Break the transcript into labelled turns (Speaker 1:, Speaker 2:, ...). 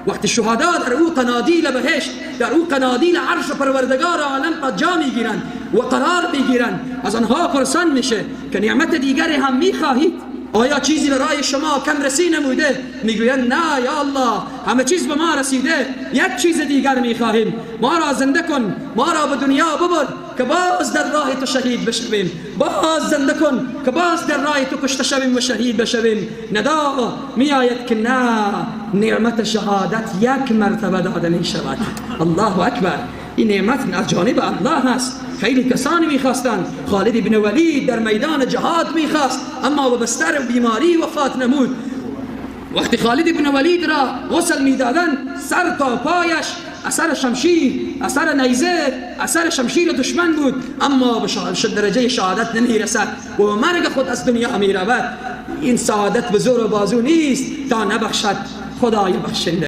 Speaker 1: وقتی شهدا در او قنادیل بهشت، در او قنادیل عرش پروردگار عالم قد جا میگیرند و قرار میگیرند، از آنها پرسان میشه که نعمت دیگری هم میخواهید؟ آیا چیزی برای شما کم رسی نموده؟ میگویند نه یا الله، همه چیز به ما رسیده، یک چیز دیگر میخواهیم، ما را زنده کن، ما را به دنیا ببر که باز در راه تو شهید بشویم، باز زنده کن که باز در راه تو کشته شویم و شهید بشویم. ندا میآید که نه، نعمت شهادت یک مرتبه داده می شود. الله اکبر. این نعمت از جانب الله است. خیلی کسانی میخواستند، خالد بن ولید در میدان جهاد میخواست، اما به بستر بیماری وفات نمود. وقتی خالد بن ولید را غسل میدادند، سر تا پایش اثر شمشیر، اثر نیزه، اثر شمشیر دشمن بود، اما به درجه شهادت نمیرسد و به مرگ خود از دنیا میرود. این سعادت به زور و بازو نیست تا نبخشد خدای بخشنده.